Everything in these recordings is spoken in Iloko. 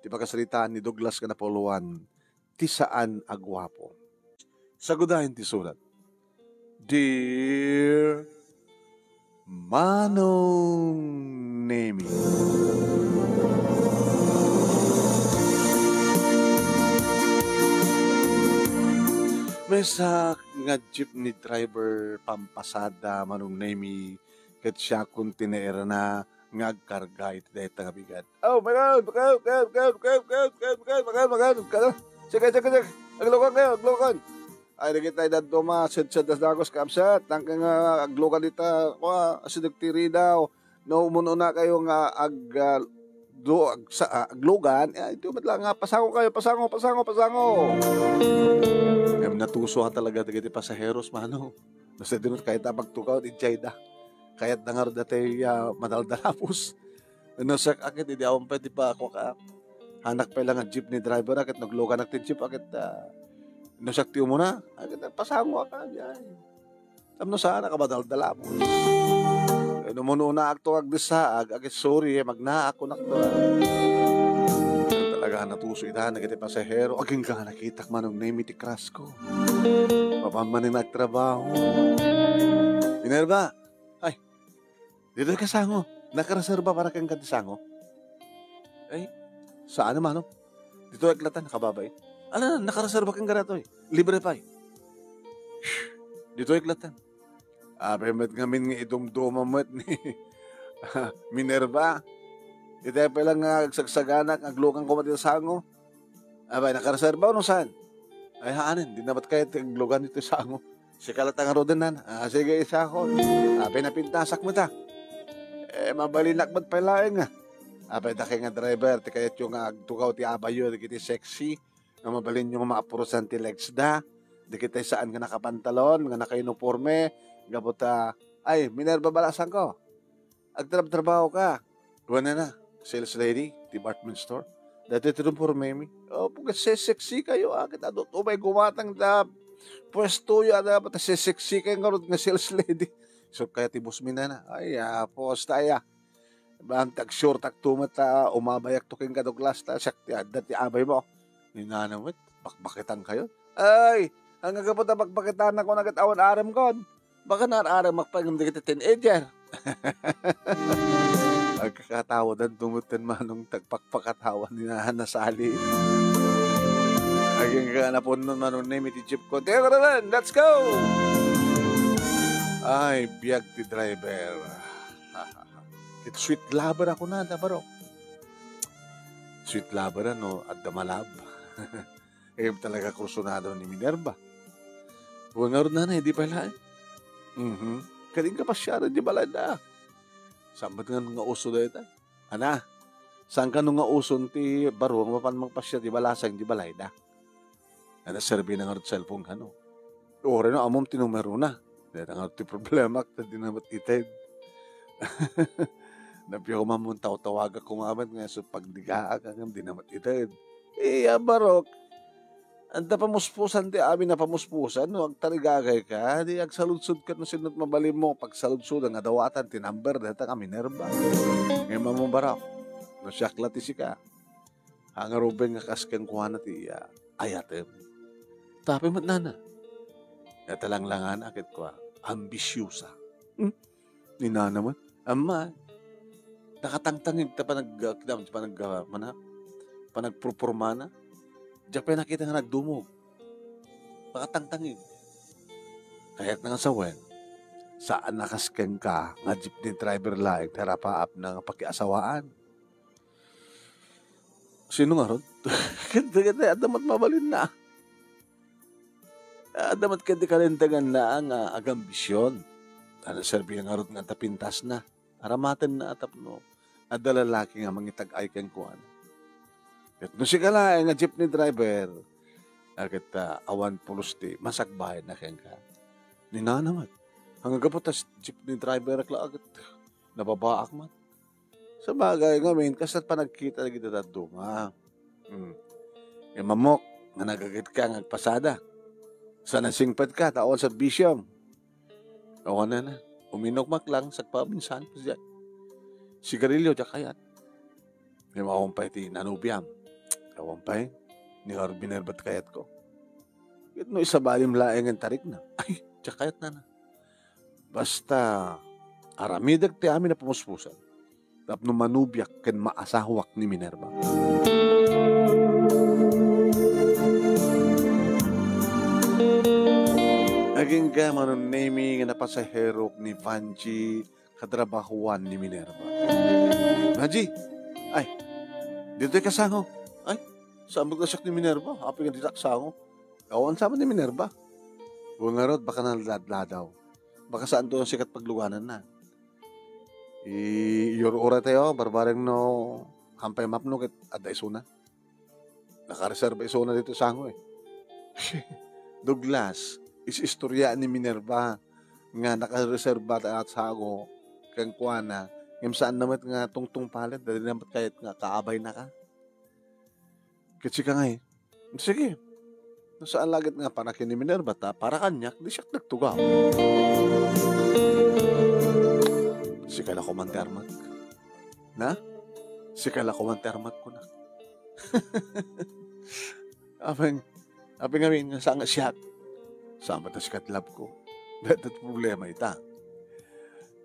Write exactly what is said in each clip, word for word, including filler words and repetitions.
ti pakasaritaan ni Douglas nga napauluan, ti saan a guapo. Sagudayen ti sulat. Dear Manong Nemi. Maysa nga jeepney driver pampasada, Manong Nemi, ket siakon ti nairana nga agkarga iti dayta nga bigat. Oh my God! Sige, sige, sige. Aglukan kayo, aglukan. Ay, dagiti dadduma, sed-sed a dagus, kamsat. Tangke nga aglukan dita, kua, asideg ti ridaw. No, umuna kayo nga ag, ah, du-, ag-, sa, ah, aglukan, eh, ito met lang nga, pasango kayo, pasango, pasango, pasango. Em, natuso talaga dagiti pasaheros, mano. Basta dinut kayat a pagtugaw, di jayda. Kayat na nga ro dati, ah, madaldalapos. No, sa akin, di awan pa, di pa ako ka. Anak pa lang nga jeepney driver, akit naglukan ak ti jeep, akit, ah, no, sa ti umuna, akit, pasango ka, jay. Tapno saan a kamadaldalapos. Eh, no, umuna ak to agdessaag, agit sorry, eh, magnaak, kunak to, ah. Talaga, natuso ita, nagiti pasahero, agingga nakitak manong nemi ti crush ko. Mapan man nga agtrabaho. Minerva, ay, ditoy ka sango. Nakareserba para kenka ti sango. Ay, saan a mano? Ditoy ak latan, nakababain. Ala, nakareserba kenka datoy. Libre pay. Shh, ditoy ak latan. Apay met ngamin nga idumduma met ni Minerva. Iti pay lang nga agsagsaganak, aglukan ko met ti sango. Apay, nakareserba no saan? Ay, haanen, di na met kayat ti aglukan iti sango. Sika latta ngaruden, nana. Ah, sige, isakon. Apay, napintasak met a. Eh, mabalinak met pay laeng, ah. Apay, dakay nga driver, ti kayatyo nga agtugaw ti abayyo, dagiti sexy, nga mabalinyo nga maapurosan ti legs da, dagiti saan nga nakapantalon, nga nakauniforme, gapu ta, ay, Minerva balasangko. Agtrabtrabaho ka. Kuana na, sales lady, department store. Dati ti rumpormemi. Oh, pugas sexy kayo, ah. Kita do, umay gumatang da pwesto ya, dapat sexy kayo nga rod nga sales lady. So, kaya ti boss mi na na. Ay, ah, posta ya. Bang tag-short ak tumet ta umabayak to ken ka Douglas ta siak ti adda ti abay mo. Ni nana met, bakbakitan kayo. Ay, ang agapu ta bakbakitan ako nagat awan arem kon. Baka nararemak pay ngem dagiti teenager. Agkakatawadan tumutten manong tagpakpakatawa ni Nana Sally. Agingga napunnon manong name iti jeep ko. Teka naman, let's go! Ay, biag ti driver. Ket sweet lover ako na, da, baro. Sweet lover, ano, adda malab. Eh, talaga kursunado ni Minerva. Wen ngarud, nanay, di pay laeng. Mhm. Kadi nga pasiaran di balay da. Sambat nga, nga uso dayta. Ana, saan kano nga uson ti baro nga mapan mangpasiar di balasang di balay da? Ana, serbi na ngarud cellphone kano. Uray no, ammom ti numero na. Dayta ngarud ti problema, ta di na met ited. Napio man mo tawtawagak kumamet nga so pagdigaak, ngem di na met ited. Iya, barok. Anta pamuspusan ti amin a pamuspusan, no agtarigagay ka, di agsaludsod ka no sinot mabalin mo, pagsaludsod nga dawatan ti number, data ka Minerva. Ngayon mo barok, no siak la ti sika. Hangarubeng nga kas kenkuana ti, ah, ayatem. Tapay met nana. Natalanglangana ket kua, ambisyosa. Hmm? Ni nana met. Amma, nakatangtangig ta panag-, ah, kidam-, panag-, ah, mana-, panagpurpurmana. Diak pay nakita nga nagdumog. Nakatangtangig. Kayat na nga sawen, saan a kas kenka nga jeepney driver laeng ti arapaap na nga pakiasawaan. Sino ngarud? Kente, kente, adda met mabalinna. Adda met kente kalinteganna nga agambisyon. Ano serbi ngarud nga tapintasna? Aramatenna a tapno adda lalaki nga mangitag-ay kenkuana. Ket no sika laeng nga jeepney driver, a ket, ah, awan pulos ti masakbayan na kenka. Ni nana met, ang gapu ta jeepney driver ak la, a ket nababaak man. Sabagay, ngamin, kasla panagkita dagiti dadduma. Hmm. Imamok nga nagaget ka nga agpasada. Sana singpet ka, ta awan serbisyom. Awan na na. Uminok mak lang, sagpabinsan, sigarilyo, diak kayat. May maawang pa iti nanubiam. Awan pay, ni Minerva ti kayatko. Ket no isabalim laeng nga tarigna, ay, diak kayatna. Basta, aramidek ti amin a pamuspusan tapno manubiak ken maasawak ni Minerva. Agingga, Manong Nemy, nga napasaherok ni Vangie, katrabahoan ni Minerva. Vangie, ay, ditoy ka sango. Ay, saan met siak ni Minerva? Apay nga ditak sango? Awan sa man ni Minerva. Wen ngarud, baka naladladaw. Baka saanto a sikat paglugananna. Iur-uray tayo, barbareng no, hampay mapno ket adda isuna. Nakareserba isuna ditoy sango eh. Douglas, is-istorya ni Minerva nga nakareserba ta sango kenkuana, ngem saanna met nga tungtungpalen, daydi na met kayat nga kaabaynaka. Ket sika ngay, sige. No saan la ket nga para ken ni Minerva ta para kaniak, di siak nagtugaw. Sika la koman ti armak. Na? Sika la koman ti armak, kunak. Apay, apay ngamin nga saan nga siak? Saan met a sikat love ko? Dayta ti problema ita.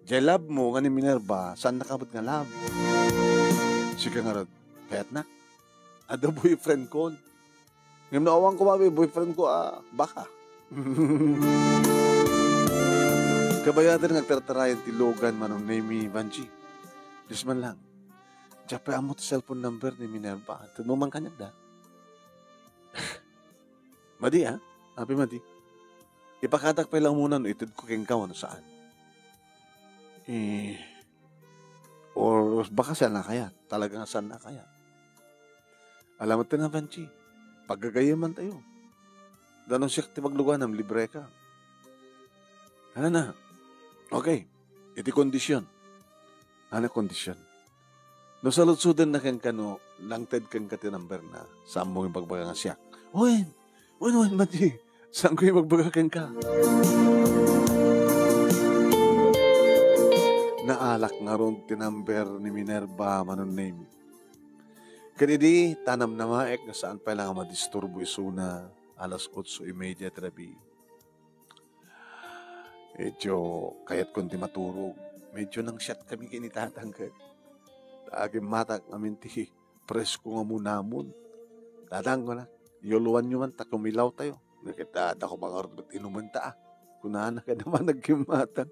Diay love mo nga ni Minerva, saannaka met nga love. Sika ngarud, kayatnak? Adda boyfriend kon. Ngem no awan ko, abi, boyfriend ko, ah, baka. Kabayaten nga agtartarayan ti lugan, Manong Nemy, Vangie. Please man lang. Diak pay ammo ti cellphone number ni Minerva. Tedmo man kaniak da. Madi, ah? Apay madi? Ipakatak pay la umuna no itedko kenka wenno saan. Eh, or baka saanna kayat. Talaga nga saanna kayat. Ala met ti na, Vangie. Paggagayeman tayo. Danong siak ti pagluganam, libre ka. Ano na? Okay. Iti kondisyon. Ano kondisyon? No saludsodennaka kenka no nangted kenka ti number na, saanmo ibagbaga nga siak. Wen, wen, wen, Madi. Saanko ibagbaga kenka? Naalak ngarud ti number ni Minerva, Manong Nemy. Ket idi, tanam namaek nga saan pay la nga madisturbo isuna, alas otso y media ti rabii. Medyo kayatkon ti maturog. Medyo nangsiat kami ken ni Tatang ket ta agimmatak ngamin ti presko nga munamon. "Tatang," kuna, "iyuluanyo man ta kumilaw tayo." Ket, ah, adda koma ngarud met inumenta, ah, kunana ket naman nagimmatang.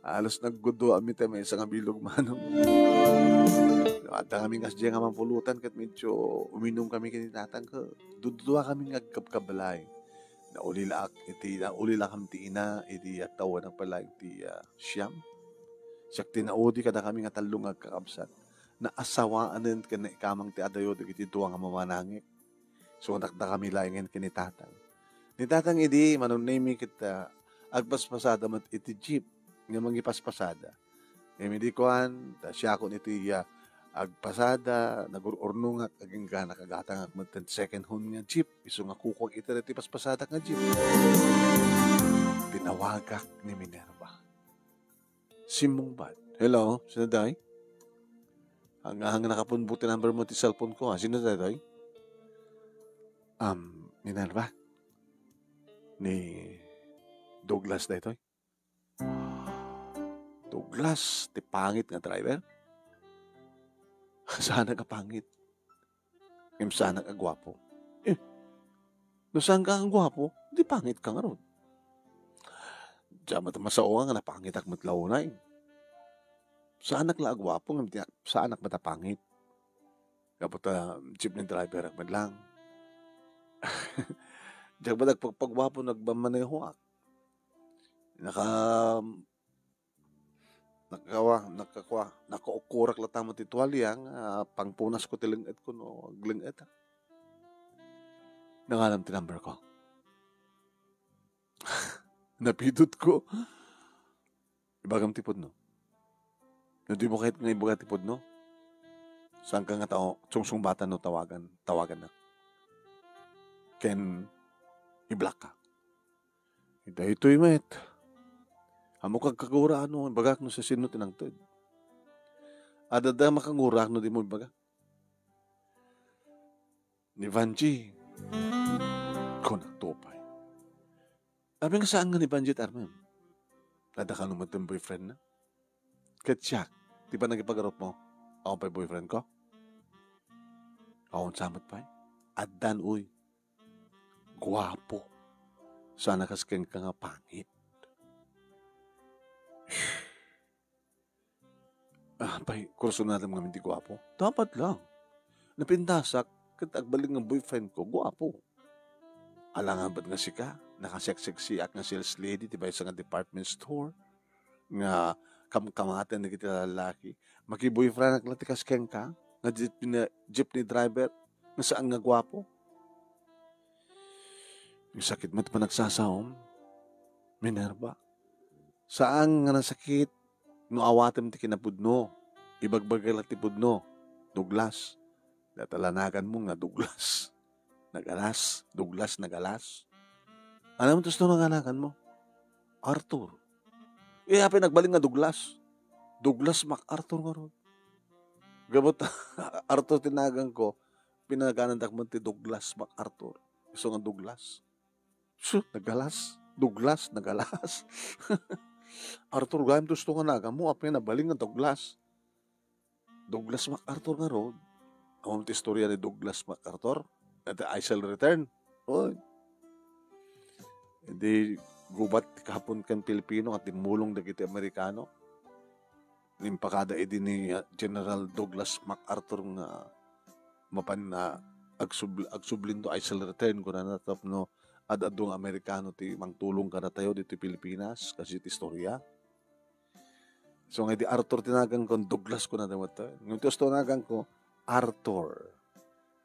Halos nagguduami ta maysa nga bilog manong. Adda kami kasdiay nga mapulotan ket medyo uminum kami ken ni Tatang ket dudua kami nga agkabkablay. Naulila ak iti, naulila kami ti ina iti, ah, tawen a palaag ti, ah, siam. Siak ti naudi kadakami nga tallo nga agkakabsat. Naasawaanen ken naikamang ti adayo dagiti dua nga mamanangit. Sunak dakami laengen ken ni Tatang. Ni Tatang idi, Manong Nemy, ket, ah, agpaspasada met iti jeep nga mangipaspasada. Ngem idi kuan, ta siakon iti, ah, agpasada, nagur-urnongak, agingga nakagatangak met ti second hand nga jeep, isu nga kukuak iti daytoy paspasadak nga jeep. Tinawagak ni Minerva. Simmungbat. "Hello, sino daytoy?" "Ang, ang nakapunbot ti number mo ti cellphone ko, ah. Sino daytoy?" "Um, Minerva? Ni Douglas daytoy." "Douglas, ti pangit nga driver?" "Saanak a pangit. Ngem saanak a guapo." "Eh, no saanka a guapo, di pangit ka ngarud." "Diak met masao nga napangitak met la unay. Saanak la a guapo, ngem di, saanak met a pangit. Gapu ta jeepney driver ak met lang." "Diak met agpagpaguapo no agmamanehoak. Naka-, nakawa-, nakakua-, nakaukurak latta met ti tualia nga pangpunasko ti leng-etko no agleng-etak." Nangalam ti number ko. Napidutko. "Ibagam ti pudno. No dimo kayat nga ibaga ti pudno, saanka nga tao, sungsungbatan no tawagan, tawagannak. Ken i-block ka." "Daytoy met. Ammok agkagura no ibagak no siasino ti nangted. Adda makagura no dimo ibaga." Ni Vanjie, kunakto pay. Apay nga saan nga ni Vanjie ti armem? Adda kano met ti boyfriend na? Ket siak, ti panagipagarup mo, awan pay boyfriend ko? Awan sa met pay? Addan, uy. Guapo. Saan a kas kenka nga pangit. Ah, pay, kursunadem ngamin ti guapo. Dapat lang. Napintasak, ket agbalik nga boyfriend ko, guapo. Alangan met nga sika, nakaseksiksiak nga sales lady ti maysa nga department store, nga kamkamaten dagiti lalaki. Makiboyfriendak la ti kas kenka, nga jeepney, jeepney driver, nga saan nga guapo. Sakit met panagsasaom, Minerva. Saan nga nasakit no awatem ti kinapudno. Ibagbagak la ti pudno. Douglas. Data la naganmo nga Douglas. Nagalas. Douglas Nagalas. Ano man tusno nga naganmo? Arthur. Eh, apay nagbalin nga Douglas? Douglas MacArthur ngarud. Gapu ta Arthur ti naganko, pinaganandak met ti Douglas MacArthur. Isu nga Douglas. Su, nagalas. Douglas, nagalas. Arthur, gayam tusno nga naganmo, apay nagbalin nga Douglas. Douglas MacArthur ngarud. Ammom ti istorya ni Douglas MacArthur? Iti I Shall Return. Oy. Idi gubat ti kapon ken Pilipino nga timmulong dagiti Amerikano. Impakada idi ni, ah, General Douglas MacArthur nga mapan na agsub-, agsublindo I Shall Return, kunana, tapno ad-adu nga Amerikano ti mangtulong kadatayo ditoy Pilipinas, kastoy ti istorya. So, nga idi Arthur ti naganko, Douglas kunada met. Ngem ti tusno naganko, Arthur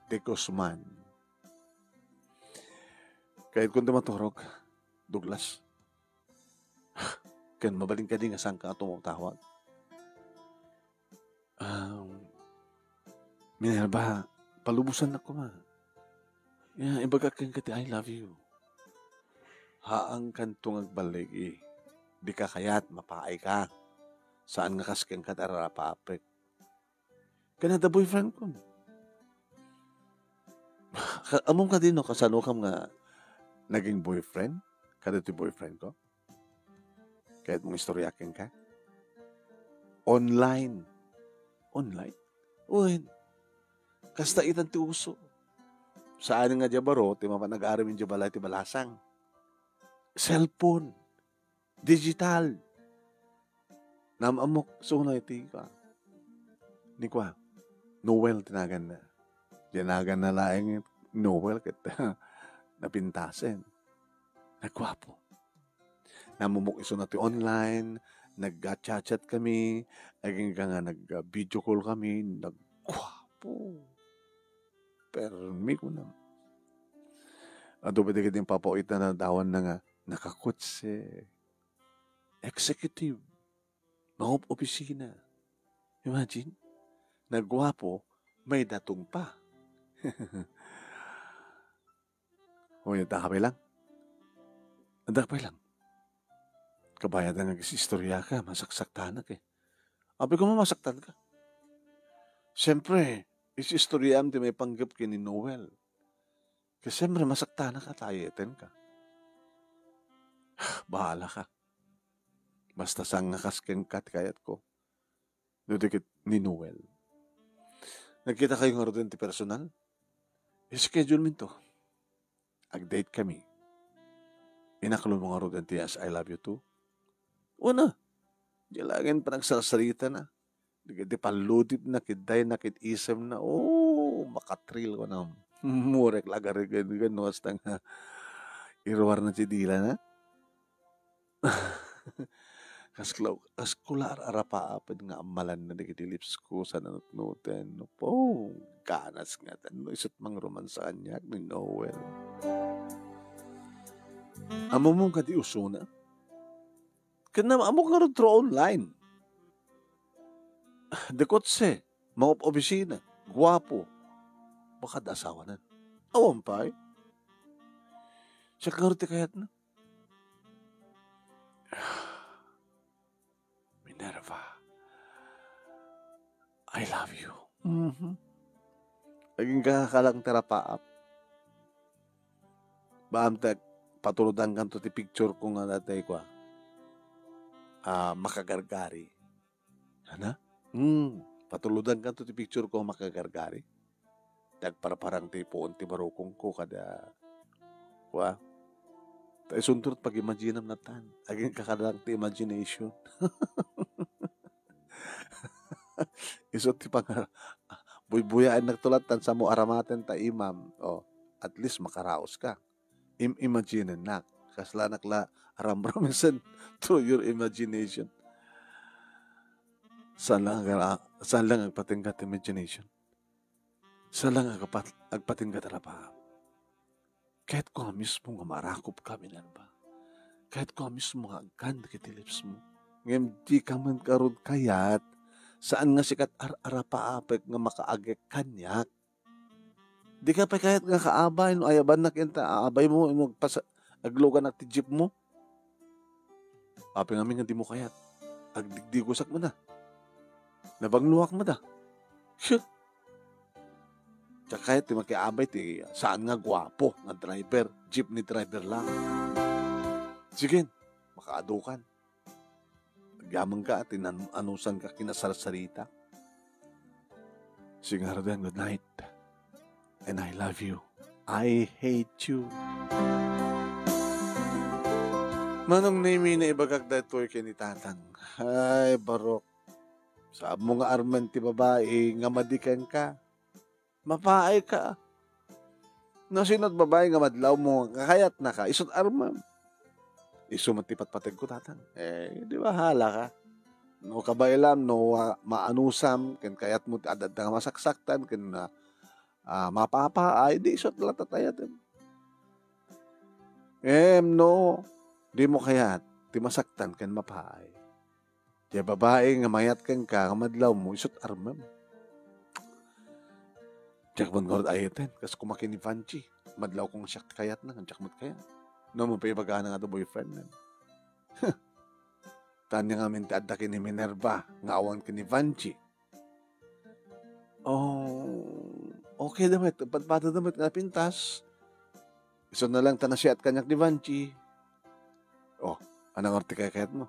de Guzman. Kayatko ti maturog, Douglas. Ken mabalin kadi nga saanka a tumawtawag? Um, Minerva, palubosannak koma. Ya, ibagak kenka ti I love you. Haankanto nga agballigi. Dika kayat, mapaayka. Saan nga kas kenka ti ararapaapek. Ken adda boyfriend ko. Ka-, ammom kadi no, kasanokam nga naging boyfriend? Kadagiti boyfriend ko? Kayatmo nga istoryak kenka? Online. Online? Wen. Kasta itan ti uso. Saan nga diay baro, ti mapan nag-aram idiay balay ti balasang. Cellphone. Digital. Naam-ammok, suna iti kua. Ni kua, Noel ti naganna. Diay naganna laeng Noel ket napintasen. Nagguapo. Naam-ammok isuna ti online, nagchat-chat kami, agingga nga nag-video call kami, nagguapo. Permi, kunam. Adu pay dagiti impapawitanna, dawanna nga nakakotse, executive, mangop-opisina. Imagine, nagguapo, may datong pa. Uy, adda ka pay lang? Adda ka pay lang? Kabayatan nga ag-istorya ka, masaksaktanak eh. Apay ko masaktan ka. Siyempre, is-istoryaam ti maipanggep ken ni Noel. Ket siyempre, masaktanak ta ayeten ka. Bahala ka. Basta saan nga kas kenka ti kayatko. Dudi ket ni Noel. Nagkita kayo ngaruden ti personal? I-schedule minto. Ag-date kami. Inaklon mo ngaruden ti Yes, I Love You Too? Una, diay laeng panagsarsarita na. Dagiti palludipna, ket dayna, ket isemna. Oh, makatril ko na. Murek la garigan, no, hasta nga iruarna ti dila na. Kas kla-, kas kula ar-arapaaped nga ammalanna dagiti lips ko, sa nanutnoten. Oh, ganas nga tan. No, isut mangromansa kaniak ni Noel. Ammom kadi usona? Ken naam-ammok ngarud through online. De kotse, mangop-opisina, guapo. Baka adda asawanan. Awan pay. Siak ngarud ti kayatna. Minerva, I love you. Mhm. Agingga ka lang ti arapaap. Baam ta patulodankanto ti picture ko nga natay ko, ah, makagargari. Ana? Hmm, patulodankanto ti picture ko makagargari. Ti agparparang ti puon ti barukongko kada, wa? Ta isunto ti pag-imaginam natan. Agingga ka lang ti imagination. Isu ti pangar-, buybuyaennak to lat tan samo aramaten ta imam. Oh, at least makaraos ka. Im-, imaginennak. Kaslanak la aramramisen through your imagination. Saan lang aga-, saan lang agpatingga ti imagination? Saan lang agpat-, agpatingga ti arapaap? Kayatko nga mismo nga marakop ka, Minerva. Kayatko nga mismo nga agkan dagiti lips mo. Ngem dika man ngarud kayat, saan nga sika ti ar-arapaapek nga makaagek kaniak. Dika pay kayat nga kaabay no ayabannak ita, aabay mo, no agpas-, agluganak ti jeep mo. Apay ngamin nga dimo kayat? Agdigdigosak met a. Nabangloak met a. Shit! Diak kayat ti makiabay ti saan nga guapo nga driver, jeepney driver lang. Sige, makaadukan. Agyamangka ti nan-, anusanka kinasarsarita. Sige ngaruden, good night. And I love you. I hate you. Manong Nemi, naibagak daytoy ken ni Tatang. Ay, barok. Saanmo nga armen ti babai nga madi kenka. Mapaayka. No sino ti babai nga madlawmo nga kakayatnaka, isu ti armem. Isu met ti patpategko, Tatang. Eh, di bahalaka. No kabaelam, no, ah, maanusam, ken kayatmo ti ad-adda nga masaksaktan, ken, ah, ah, mapapaay, di isu ti latta ti ayatem. Em, no, dimo kayat ti masaktan ken mapaay. Diay babai nga mayat kenka nga madlawmo, isu ti armem. Diak met ngarud ayutan, kas kumakin ni Vanji. Madlawko nga siak ti kayatna, ngem diak met kayat. No, mapaibagana nga adda boyfriend, ngem. Huh. Tania ngamin ti adda ken ni Minerva, nga awan ken ni Vanji. Oh, okay da met. Padpada da met nga napintas. Isu na lang ta nasiat kaniak ni Vanji. Oh, ania ngarud ti kaykayatmo?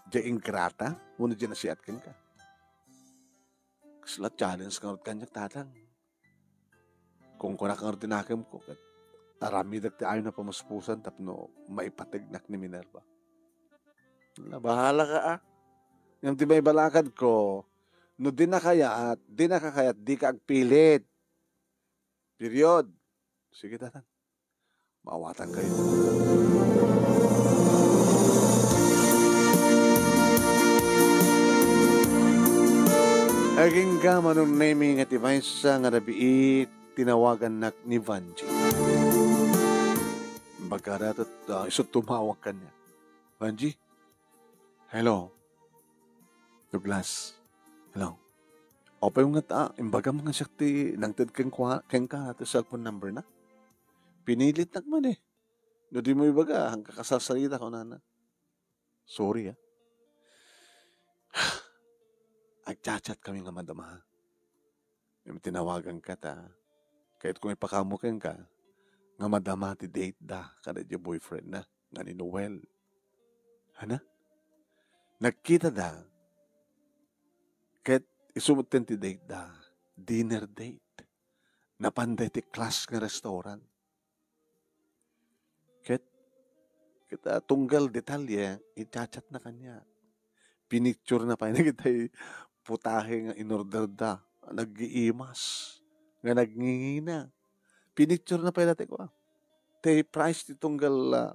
Diay ingrata? Wenno diay nasiat kenka? Kasla challenge ngarud kaniak, Tatang. Kunkunak ngarud ti nakemko, ket aramidek ti ayon a pamuspusan tapno maipategnak ni Minerva. Ala, bahalaka, a. Ngem ti maibalakadko, no dinaka kayat, dinaka kayat, dika agpilit. Period. Sige, Tatang. Maawatankayo. Agingga, Manong Nemi, nga ti maysa nga rabii tinawagannak ni Vanji. Bagada, ah, isu tumawag kaniak. Vanji? Hello? Douglas? Hello? Apay nga ta, imbagam nga siak ti nangted kenkua-, kenka ti cellphone number na? Pinilitnak man eh. No dimo ibaga, haan ka kasarsarita, kunana. Sorry, ah. Agchat-chat kami nga madama. Ngem tinawaganka ta, kayatko nga ipakaammo kenka nga madama ti date da kada diay boyfriend na nga ni Noel. Ania? Nagkita da, ket isu metten ti date da, dinner date. Napan da iti class nga restaurant. Ket, ket, ah, tunggal detalye, i-chat-chat na kaniak. Pinicture na pay na kitay putahe nga inorder da. Nagiimas. Nga nagngingina. Pinicture na pay dati ko, ah. Tay price ti tunggal, ah,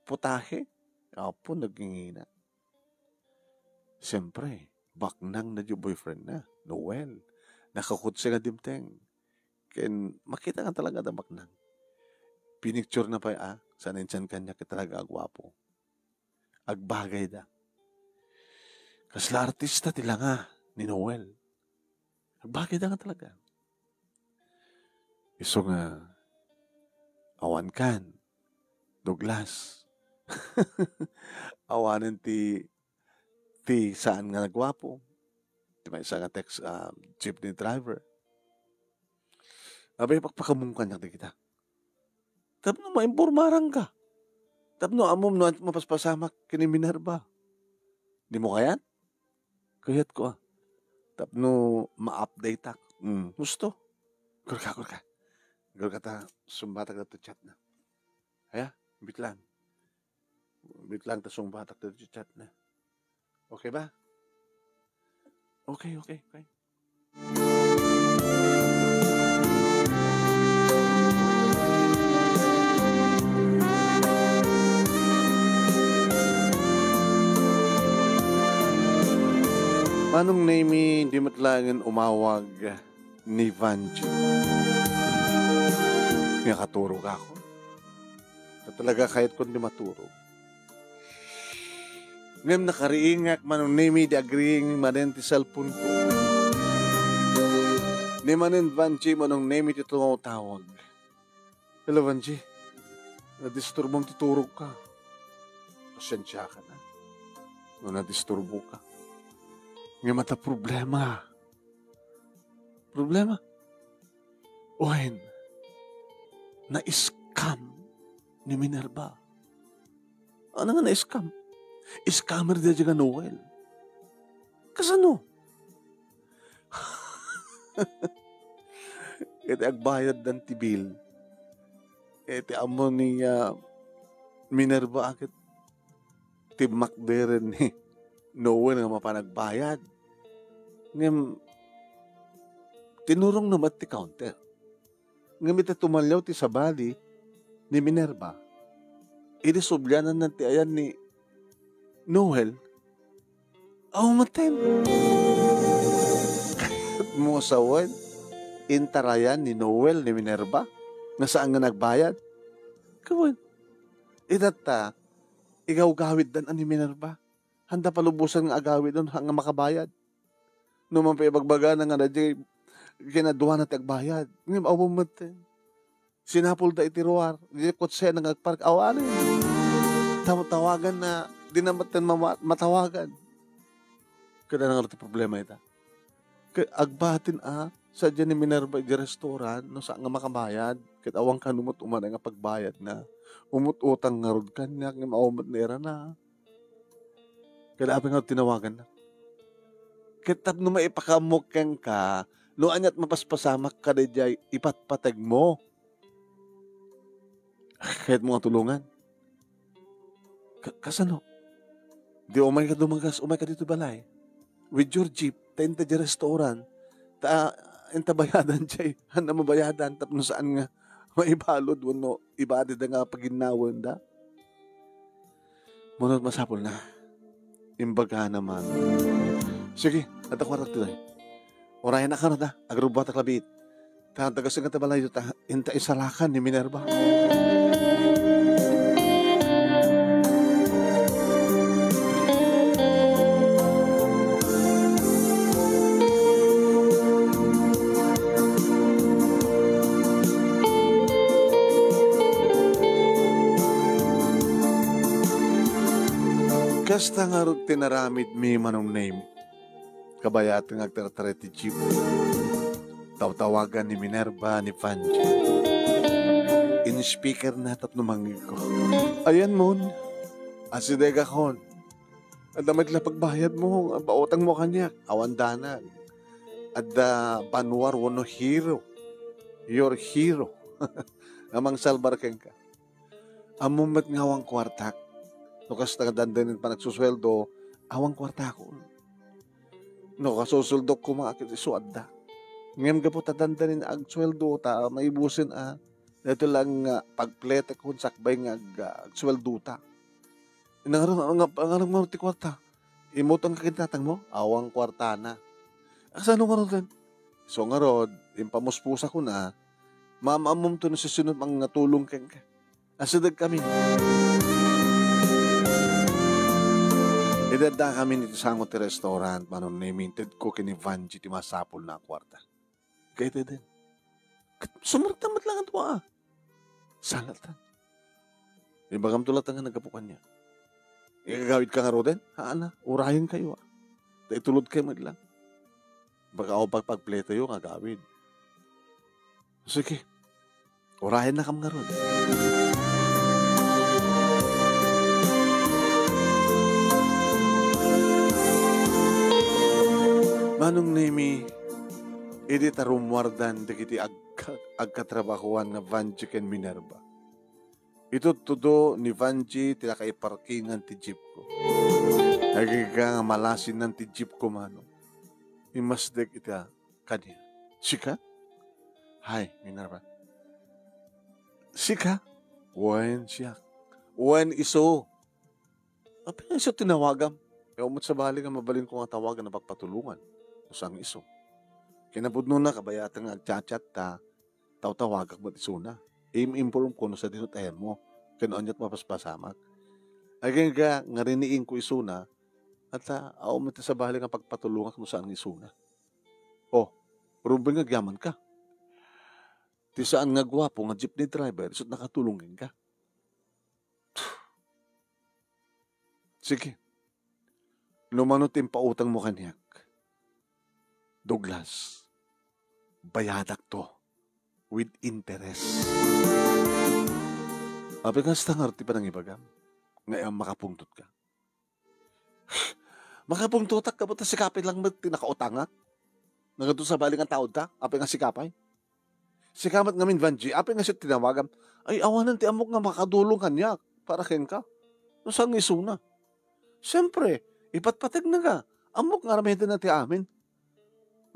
putahe. Apo, nagngingina. Siyempre, baknang na diay boyfriend na, Noel. Nakakutse nga dimteng. Ken makita nga talaga da baknang. Pinicture na pay, ah, saan insan kaniak ket talaga agwapo. Agbagay da. Kasla artista ti langa ni Noel. Agbagay da nga talaga. Isu nga awan kan, Douglas. Awanen ti, ti saan nga nagwapo. Ti maysa nga text, ah, jeepney driver. Abay, pakpakamong kaniak dagita. Tapno maimpormaranka. Tapno ammom no ania ti mapaspasamak ken ni Minerva. Dimo kayat? Kayatko, a. Tapno ma-updateak. Mm, husto. Kurka, kurka. Kurka ta sumbatak ditoy chat na. Aya, bitlang. Bitlang ta sumbatak ditoy chat na. Okay ba? Okay, okay, okay. Manong Nemy, di met laengen umawag ni Vangie. Nga katurogakon. Ta talaga kayatkon di maturog. Ngem nakariingak, Manong Nemy, di agriing manen ti cellphone ko. Ni manen Vangie, Manong Nemy, ti tumawtawag. Hello, Vangie. Nadisturbom ti turogka. Pasensiakan, a. No nadisturboka. Ngem adda problema. Problema? Wen, na-scam ni Minerva. Ania nga na-scam? Scammer daydiay nga Noel. Kasano? Ket agbayaddan ti bill. Ket ammo ni, ah, Minerva a ket timmakder ni Noel nga mapan agbayad. Ngem tinurongna met ti counter. Ngem ita tumalliaw ti sabali ni Minerva, idi subliananna ti ayan ni Noel, aw, maten. Kayatmo sawen, intarayan ni Noel ni Minerva nga saan nga nagbayad. Kawen, itatta, igawgawiddan a ni Minerva. Haanda palubosan nga agawid no saan nga makabayad. No man pay ibagbagana nga daydiay kinaduana ti agbayad. Ngem awan met. Sinapulda iti ruar. Daydiay kotsena nga agpark. Awanen. Taw-, tawagan na. Di na met mama-, matawagan. Kada na nga ti problema ita. Ket agbatin a, sadiay ni Minerva iti restaurant, no saan nga makabayad. Ket awan kano met umanay nga pagbayadna. Umut-utang ngarud kaniak, ngem awan met nairana. Kada apay nga tinawaganna. Ket tapno maipakaammo kenka, no aniat mapaspasamak kadaydiay ipatpategmo. Kayatmo nga tulongan. Ka-, kasano? Di umayka dumagas, umayka ditoy balay. With your jeep, ta inta di restaurant, ta inta bayadan jay, haanda mabayadan, tapno saan nga maibalud wenno ibadida nga paginnawenda. Mano masapulna. Imbagana man. Sige, adda kuartak toy. Urayanak kano ta, agrubbuatak labiit. Ta, taga-sika ta balay ta, inta isalakan ni Minerva. Kasta ngarud ti naramidmi, Manong Nemy. Kabayat nga agtartaray ti jeep. Tawtawagan ni Minerva ni Vangie. In-speaker na tapno mangngegko. Ayanmon, asidegakon. Adda met la pagbayadmo, pautangmo kaniak. Awan danag. Adda banwar wenno hero. Your hero. Nga mangsalbar kenka. Ammom met nga awan kuartak. No kasta nga dandanin panagsusueldo, awan kuartakon. No kasusueldok koma ket isu adda. Ngem gapu ta dandanin agsueldo ta maibusen a, daytoy laeng nga pagpletekon sakbay nga ag-, agsueldo ta. Ngarud, nga, ngarud, ngarud ti kuarta. Immutang ka ken tatangmo, awan kuartana. Kasano ngaruden? So ngarud, impamuspusa kuna, maam-ammom to no sisino mangatulong kenka. Asidegkami. Idi addakami iti sango ti restaurant, Manong Nemy, intedko ken ni Vangie ti masapulna a kuarta. Kayateden. Ket sumrekta met laeng a dua. Salatan. Ibagamto latta nga naggapu kaniak. Ikagawidka ngaruden? Haan a, urayenkayo a. Ta itulodkayo met laeng. Baka awan pagpagpletoyo nga agawid. Sige, urayennakam ngarud. Manong Nemi, idi ta rummuardan dagiti agka-, agkatrabahoan nga Vangie ken Minerva, itudtudo ni Vangie ti nakaiparkingan ti jeepko. Agingga nga malasinnan ti jeepko, manong. Immasdek ita kaniak. Sika? Hay, Minerva. Sika? Wen, siak. Wen, isu. Apay nga isu tinawagam? Awan met sabali nga mabalinko nga tawagan a pagpatulongan. No saan nga isu. Kinapudnona, kabayatan nga agchat-chat ta, tawtawagak met isuna. Im-informko no sadino ti ayammo, ken aniat mapaspasamak. Agingga nga riniingko isuna, ata, awan met ti sabali nga pagpatulongak no saan nga isuna. O, rumbeng nga agyamanka. Ti saan nga guapo nga jeepney driver, isu't nakatulong kenka. Sige. No mano ti impautangmo kaniak, Douglas, bayadakto with interest. Apay nga kasta ngarud ti panangibagam nga awan makapungtotka? Makapungtotak, gapu ta sika pay lang met ti nakautangak. Nagadu sabali nga taod ta, apay nga sika pay? Sika met ngamin, Vangie, apay nga isu tinawagam? Ay, awanen ti ammok nga makadulong kaniak para kenka. No saan nga isuna? Siempre, ipatpategna ka. Ammok nga aramidna ti amin.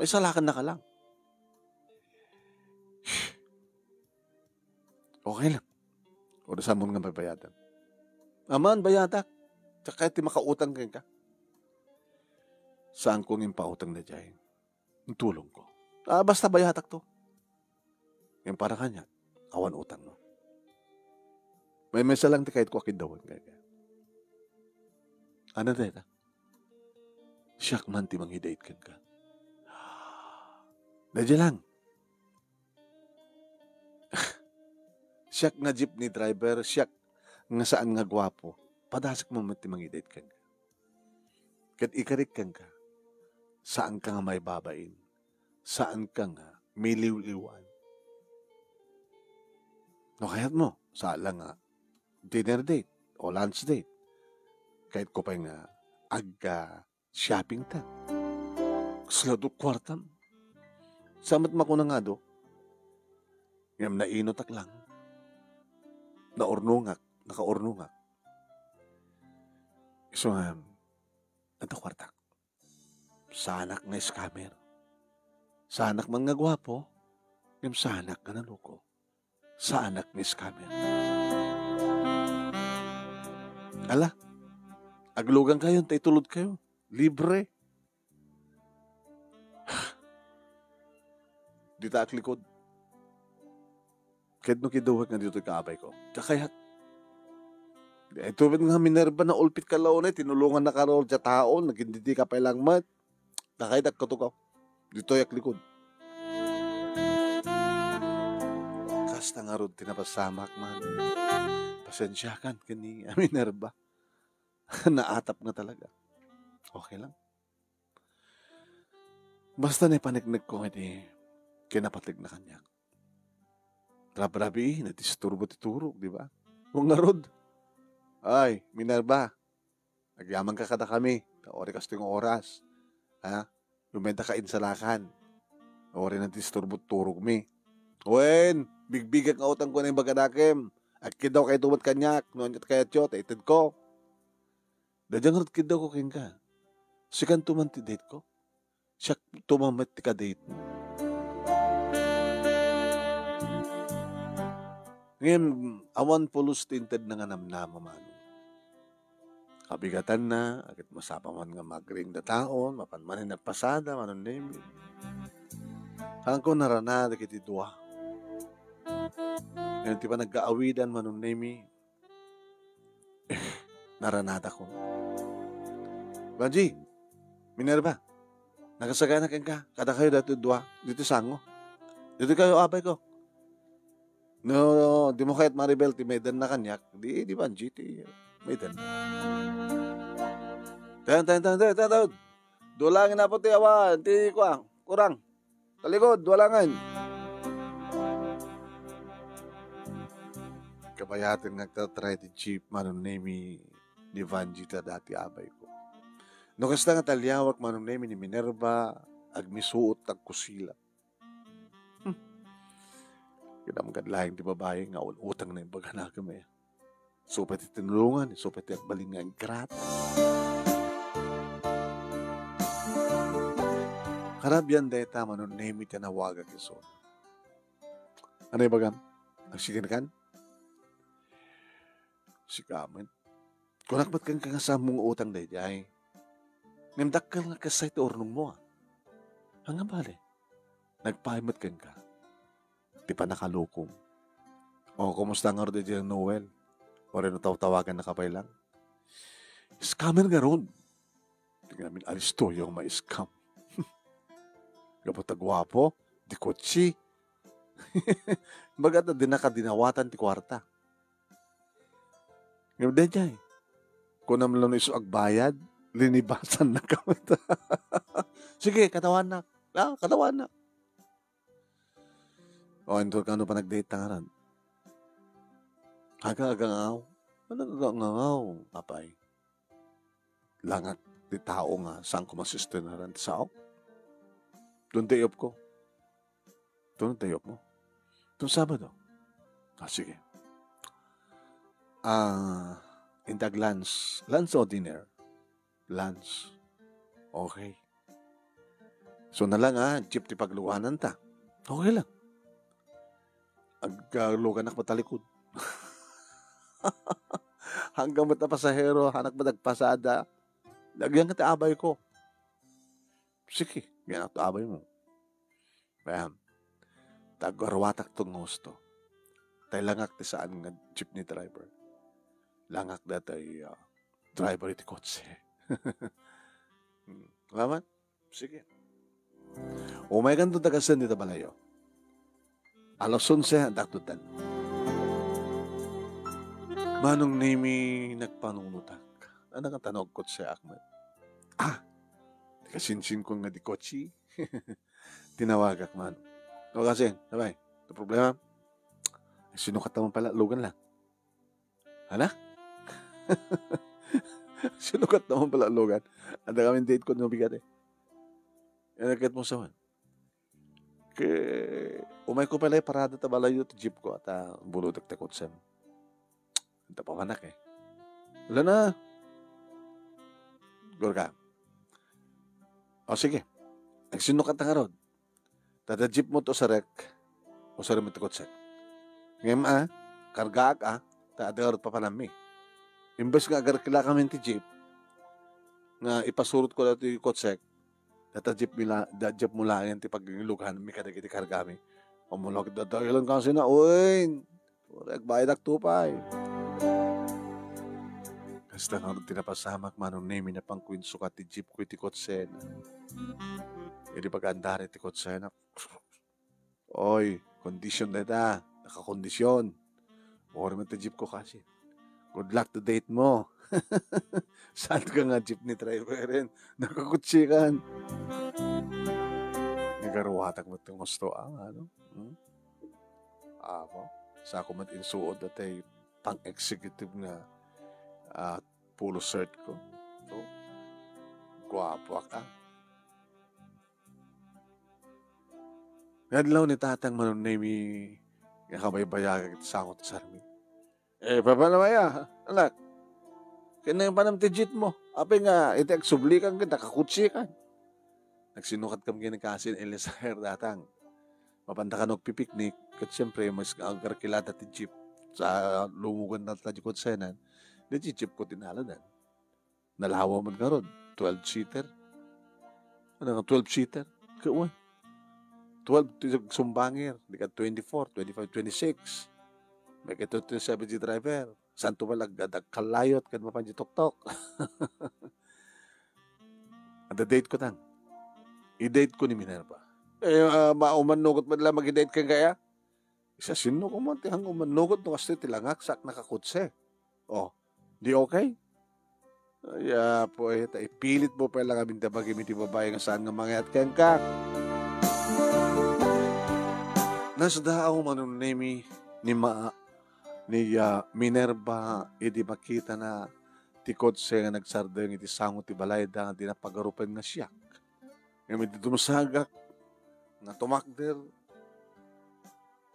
Maisalakanna ka lang. Okay lang. Uray saan mo nga babayadan. Aman, bayadak. Diak kayat ti makautang kenka. Saanko nga impautang daydiay. Tulongko. Ah, basta bayadak to. Ngem para kaniak, awan utangmo. Maymaysa lang ti kayatko a kiddawen kenka. Ania dayta? Siak man ti mangidate kenka. Daydiay lang. Siak nga jeepney driver, siak nga saan nga guapo, padasek mo met ti mangidate kenka. Ket ikarik kenka, saanka nga maibabain, saanka nga miliwliwan. No kayatmo, saan la nga dinner date o lunch date. Kayatko pay nga agka shopping ta. Kasla adu kuartam. Saan met makuna nga adu. Ngem nainutak lang. Naurnongak, nakaurnongak. Isu nga, adu kuartak. Saanak nga scammer. Saanak man nga guapo, ngem saanak nga naloko. Saanak nga scammer. Ala, aglugankayo, ta itulodkayo. Libre. Dita aglikod. Ket no kiddawek nga ditoy kaabayko. Diak kayat. Daytoy met nga Minerva, naulpitka la unay, tinulongannaka ngarud ti tao, nagindidika pay lang met. Diak kayat, agkatukaw. Ditoy aglikod. Kasta ngarud ti napasamak man. Pasensiakan ken ni Minerva. Naatapna talaga. Okay lang. Basta naipaneknekko nga iti kinapategna kaniak. Rabrabii, nadisturbo ti turog, di ba? Wen ngarud, "Ay, Minerva, agyamanka kadakami, ta uray kastoy nga oras. Ha? Umayka insalakan. Uray nadisturbo ti turogmi." Wen, bigbigak nga utangko nga imbag kadakim. Agkiddawkayo met kaniak, no aniat kayatyo, ta itedko. Daydiay ngarud kiddawko kenka. Sikanto man ti date ko. Siakto man met ti kadate mo. Ngem, awan pulos ti intedna nga namnama, Manong. Kabigatanna, ket masapa man nga magring dataon, mapan manen nagpasada, Manong Nemi. Saanko naranad dagiti dua. Ngem ti panagkaawidan, Manong Nemi, naranadakon. Vangie, Minerva, nakasagana kenka, kadakayo daytoy dua, ditoy sango. Ditoy kayo, abayko. No, dimo kayat, Maribel, ti maidanna kaniak, di, di Vangie ti maidanna. Tayon, tayon, tayon, tayon, tayon, tayon. Dua laeng, Apo, ti awan, ti kua, kurang. Talikod, dua laeng. Bayaten nga agtatry ti jeep, Manong Nemi, ni Vangie ta dati abayko. No kasta nga taliawak, Manong Nemi, ni Minerva, agmisuot, agkusilak. Hmm. Kinamgad laeng ti babai nga un-utang na imbagana kami. Supay ti tinulungan, supay ti agbalin nga ingrata. Karabian dayta, Manong Nemi, ti nawagak isu. Ano ibagam? Agsikinkan? Sika met. Kunak met kenka nga saanmo nga utang daydiay. Ngem dakkel nga kasta ti urnongmo, a. Ania bale? Nagpaay met kenka ti pannakalukom. O, kumusta ngarud daydiay Noel? Uray no tawtawagannaka pay lang. Scammer ngarud. Ti ngamin alistoyo nga ma-scam. Gapu ta guapo, di kotse. Baga ta dinaka dinawatan ti kuarta. Ngem daydiay, kunam la no isu agbayad, linibasannaka met. Sige, katawanak. Ah, katawanak. O, inton kano pa nag-date ta ngaran. Aga-agangaw. Ano agangaw, apay? Langak ti tao nga saanko masustenaran ti saok. Don day off ko. Don day off mo. Don Sabado. Ah, sige. Ah, intag lunch. Lunch o dinner? Lunch. Okay. So na lang, ah, jeep ti pagluganan ta. Okay lang. Agluganak matalikod. Hanggang met a pasahero, hanak met agpasada. Lagyan ka ti abay ko. Sige, yan ang abay mo. Ayan. Tagwarwatak to nga husto. Tay langak ti saan nga jeepney driver. Langak datay, ah, driver iti kotse. Hmm. Salamat. Sige. Umay kanto tagasen dita balayo. Alas onse, dakdutdan. Manong Nemi, nagpanunotak. Ano nga tanog kotse, Ahmed? Ah, kasinsin ko nga di kotse. Tinawagak man. O kasi, sabay, no problema? Sinukat naman pala, lugan lang. Hala? Sinukat naman pala, lugan. Anda kami date ko, no bigat eh. Ano ket mo sa man? Ke, umay ko pala parada ta balayo ti jeep ko, at ah, bulutek ta kutsem. Anta pa manak eh. Wala na. Gurka. O sige. Agsinukat na karod. Tada jeep mo to sarek. O sarek mo ti kutsek. Ngem a, kargaak a, ta adda karod papanammi. Imbes nga agarkila kami ti jeep, nga ipasurot ko dati kutsek, data jeep mila, da jeep mo laeng ti pagluganan mi kadagiti kargami. Umulog dadalan kasi na, uy! Agbayadak tupay. Kasta nga ti napasamak, Manong Nemi, napangkuinsukat ti jeep ko iti kotsen. Idi pagandar iti kotsen, oy, condition dayta, nakakondision. Uri met ti jeep ko kasi. Good luck to date mo. Saan ka nga jeepney driver rin? Nakakutsikan. Nagaruwatak met ti gusto, ah, ano? Hmm? Apo, sa ako met insuod datay pang-executive nga, ah, polo shirt ko. So, guapo ka. Nga adlaw ni Tatang Manong Nemi nga kabaybayagan iti sango ti sarmi. Eh, papanam aya, anak? Ken panam ti jeep mo. Apay nga, iti agsublikan ket nakakutsikan. Nagsinukat kami ken ni Kasin Eliezer, Tatang. Mapanda kano agpipiknik, ket siyempre, mas agarkilada ti jeep sa lumugan na ta di kotsenan. Di ti jeep ko tinaladan. Nalawa man karon, twelve-seater. Ano nga twelve-seater? Kawan. Twelve ti sumbanger, di ka twenty-four, twenty-five, twenty-six. May ka twenty-seven ti driver. Santo pala, agad agkalayot, kad mapan di tuktok. Ada date ko tan. I-date ko ni Minerva. Eh, ah, mauman nugot man lang mag-date ka kaya? Isa sino ko man ti hang uman nugot no kastoy ti langak sak nakakutse. Oh, di okay? Ay, apo, eh, ta ipilit mo pa lang amin tabagim iti babae nga saan nga mangayat kenka. Nasdaaw Manong Nemi ni ma-, ni, ah, Minerva idi makitana ti kotse nga nagsardeng iti sango ti balayda nga di napagarupen nga siak. Ngem idi dumsagak, nga tumakder,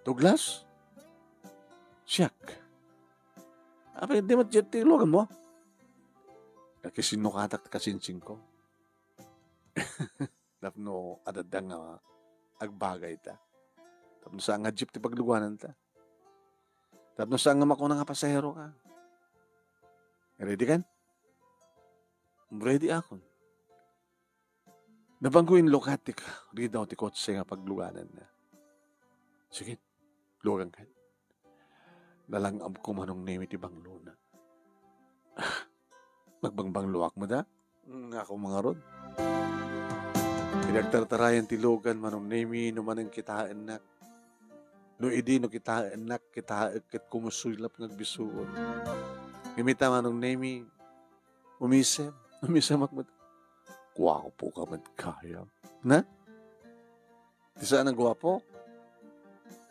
"Douglas? Siak. Apay, di met diay ti iluganmo?" Nakisinukatak ti kasinsingko. Tapno adda nga agbagayta. Tapno saan nga jeep ti paglugananta. Tapno saan nga makuna nga pasaheroka. Ready kan? Ready akon. Nabanko inlukat ti ka-, ridaw ti kotse nga paglugananna. Sige, lugankan. Nalang-abko, Manong Nemi, ti banglona. Nagbangluak met a? Nga ako mangarod. Idi agtartarayan ti lugan, Manong Nemi, no manen kitaennak. No idi no kitaennak, kitaek ket kumusuylap nga agbisuon. Ngem ita, Manong Nemi, umisem. Umisemak met. Guapoka met gayam. Na? Ti saan a guapo?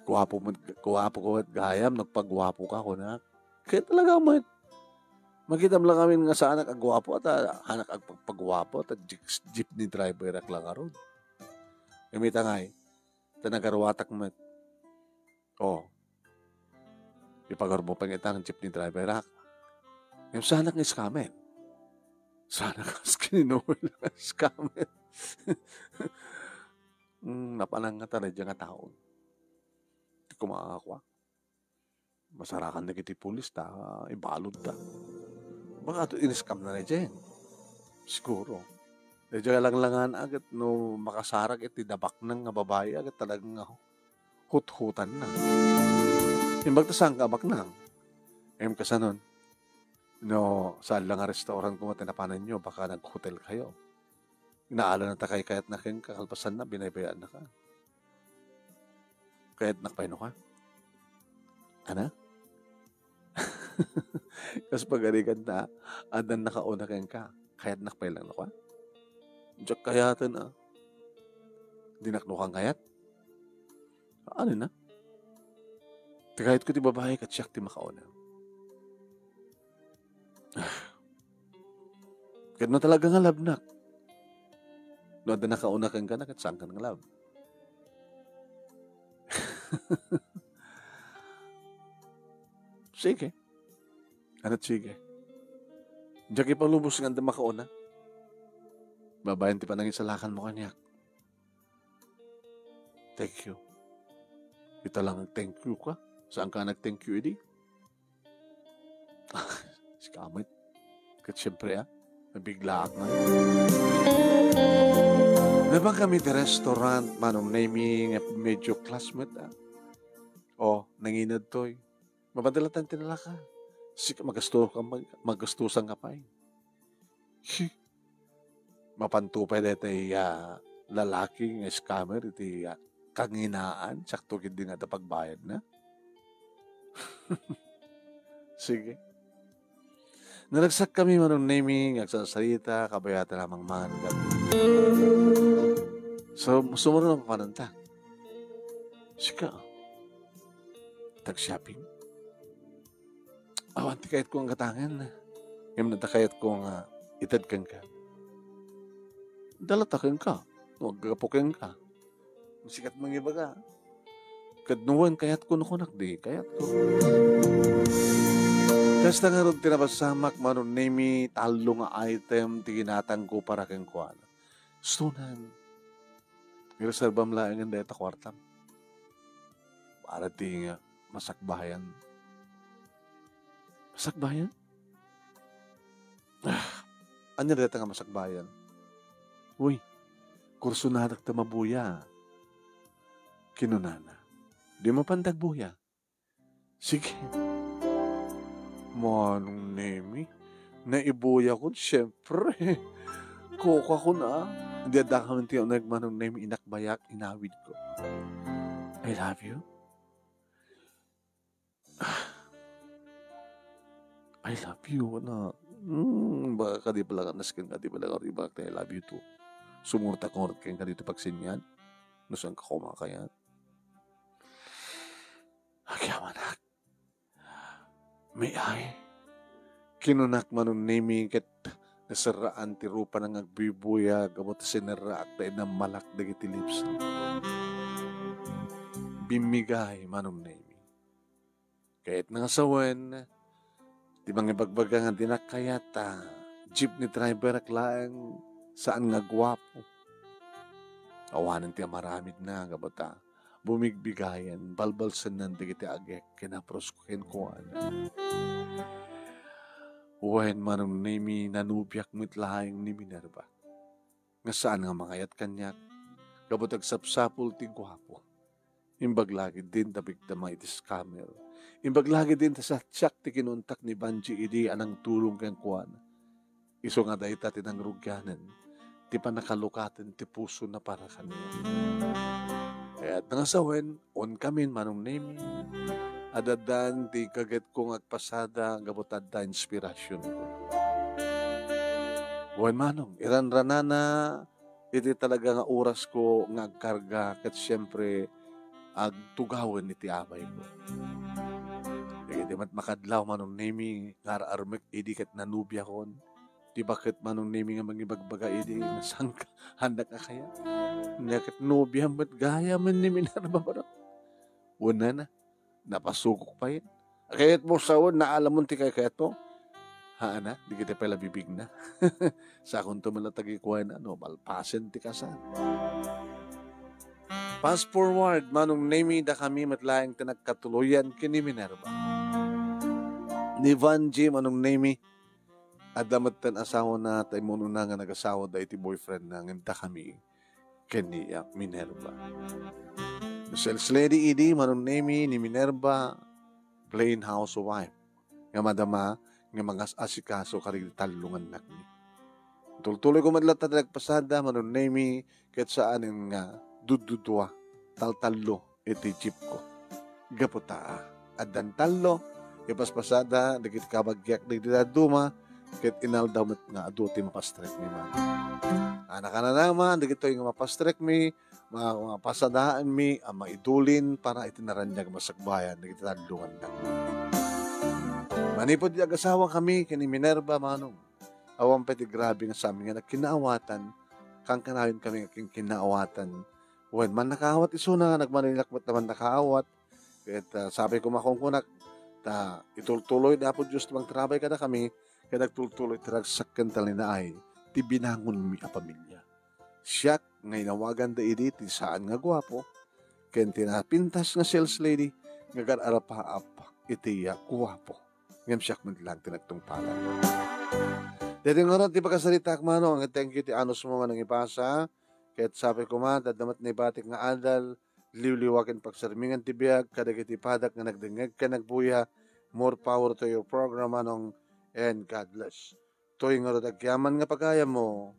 Guapo met, guapoka met gayam, nagpaguapoka, kunak. Kaya talaga met. Makitam lang amin nga saanak a guapo, at, ah, anak agpagpaguapo, at jeep-, jeepney driver ak lang arod. Ngem ita ngay, ta nagaruatak met. Oh. Ipagarmo pay nga ita nga jeepney driver ak. Ngem saanak nga scammer. Saanak nga scammer. Mm, napanang nga ta daydiay nga tao. Ti kumakakua. Masarakan dagiti pulis ta ibaludda. Baka ato in-scam na daydiay. Siguro. Daydiay langlangan aget no makasarak iti dabaknang nga babai aget talagang nga huthutanna. Imbag ta saan ka abaknang. Em, kasanon? No, saan lang nga restaurant koma ti napananyo, baka nag-hotel kayo. Inaalana ta kay kayatna kenka, kalpasanna, binaybayaannaka. Kayatnak pay no ka? Ana? Kas pagarigan ta, addan nakauna kenka. Kayatnak pay lang no ka? Diak kayaten, ah. Dinak no kang kayat? Ano na? Ti kayatko ti babai, ket siak ti makauna. Ket no talaga nga labnak, no adda nakauna kenka na, ket saan ka nga lab. Sige. Ano, sige. Diak ipalubos nga adda makauna. Babaen ti panangisalakan mo kaniak. Thank you. Ita lang, thank you ka. Saan ka nag-thank you idi? Sika met. Ket siyempre, ah, nabiglaak na. Nabang kami ti restaurant, Manong Nemi, nga medyo classmate, ah. Oh, nanginad toy. Mapadalatan ti lalaka. Sika, magasto ka, mag-, magastusan ka pay. Hi. Mapanto pay daytoy, ah, lalaki nga scammer iti, ah, kanginaan, sakto ketdi nga adda pagbayadna. Sige. Naragsak kami, Manong Nemi, nga agsarsarita, kabayatan a mangmangan gabi. So, sumurot na papananta. Sika, tag-shopping? Awan ti kayatko nga gatangen. Ngem no adda kayatko nga ited kenka, dala ta kenka. No aggapu kenka, sikat mangibaga. Ket no wen kayatko, no kunak, di kayatko. Kasta ngarud ti napasamak, Manong Nemi, tallo nga item ti ginatangko para kenkuana. Istonan, ireserbam laengen dayta kuartam. Para ti nga masakbayan. Masakbayan? Ah, ania dayta nga masakbayan? Uy, kursonadak ta mabuya, kinunana. Di mapan dagbuya. Sige. Manong Nemi, naibuyakon, siyempre. Kukuakon, ah. Di adda kami ti uneg, Manong Nemi, inakbayak, inawidko. I love you. I love you, na. Hmm, baka kadi pala nga nasken, kadi pala nga, di ba, I love you too. Sumurot ako ngarud kenka dito pagsinyan. No saan ka kumakayat? Agyamanak. "May I?" Kinunak, Manong Nemi, ket naserraan ti rupana nga agbuybuyag, gapu ta sinerraak ta inammalak dagiti lips. Bimmigay, Manong Nemi. Kayatna nga sawen, ti mangibagbaga nga dinak kayat ta jeepney driver-ak laeng, saan nga guapo. Awanen ti amaramidna, gapu ta bumigbigayan, balbalsennan dagiti agek, kinapuros ko kenkuana. Wen, Manong Nemi, nanubiak met laeng ni Minerva nga saan nga mangayat kaniak, gapu ta agsapsapul ti guapo. Imbag la ketdin ta bigtama iti scammer. Imbag la ketdin ta siak ti kinuntak ni Banji idi a nangtulong kenkuana. Isu nga dayta ti nangrugianen ti pannakalukaten ti pusona para kaniak. Kayatna nga sawen, onkamin, Manong Nemi. Addan ti kagetko nga agpasada gapu ta adda inspirasionko. Wen, Manong, iranranana iti talaga nga orasko nga agkarga ket siempre agtugawen iti abayko. Dagiti met makadlaw, Manong Nemi, nga ar-armek idi ket nanubiakon. Ti baket, Manong Nemi, nga mangibagbaga idi nga sangka, handak a kayat. Nia ket nobiam met gayam ni Minerva, Manong. Wenna, napasukok pay. Kayatmo sawen, naalamon ti kaykayatmo? Haana, dagiti pay la bibigna. Sakonto met la tagikuana, no, malpasen ti kasar. Fast forward, Manong Nemi, dakami met laeng ti nagkatuloyan ken ni Minerva. Ni Vanji, Manong Nemi, adda metten asawana, ta immun-una nga nagasawada iti boyfriendna, ngem dakami ken ni, ah, Minerva. Sales lady idi, Manong Nemi, ni Minerva, plain housewife nga madama nga mangas-asikaso kadagiti tallo nga annakmi. Tultuloyko met latta ti nagpasada, Manong Nemi, ket saanen nga duddudua, taltallo iti jeepko. Gapu ta, ah, addan tallo, ipaspasada dagiti kabagiak dagiti dadduma, ket inaldaw met nga adu ti mapastrekmi, Manong. A, nakananaman dagitoy nga mapastrekmi, ma-, mapasadaenmi a maidulin para iti naraniag masakbayan dagiti tallo nga annakmi. Manipud ti agasawakami ken ni Minerva, Manong, awan pay ti grabe nga samin nga nagkinnaawatan, kankanayonkami nga kinkinnaawatan. Wen, mannakaawat isuna, nagmaninilak met a mannakaawat. Ket, ah, sapay koma kunkunak, ta itultuloy ni Apo Dios ti mangtarabay kadakami, ket agtultuloy ti ragsak ken talinaay ti binangonmi a pamilia. Siak nga inawaganda idi ti saan nga guapo, ken ti napintas nga sales lady nga agar-arapaap iti, ah, guapo. Ngem siak met laeng ti nagtungpalan. Daytoy ngarud ti pakasaritaak, Manong, nga thank you ti anusmo nga nangipasa. Ket sapay koma, adda met naibatik nga adal, liwliwa ken pagsarmingan ti biag kadagiti padak nga nagdengngeg ken nagbuya. More power to your program, Manong, and God bless. Toy ngarud agyaman nga pagayammo,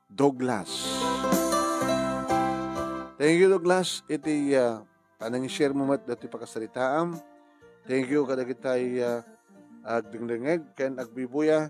Douglas. Thank you, Douglas, iti, ah, panang-share mo met dati pakasaritaam. Thank you kadagitay, ah, agdengdengngeg ken agbubuya.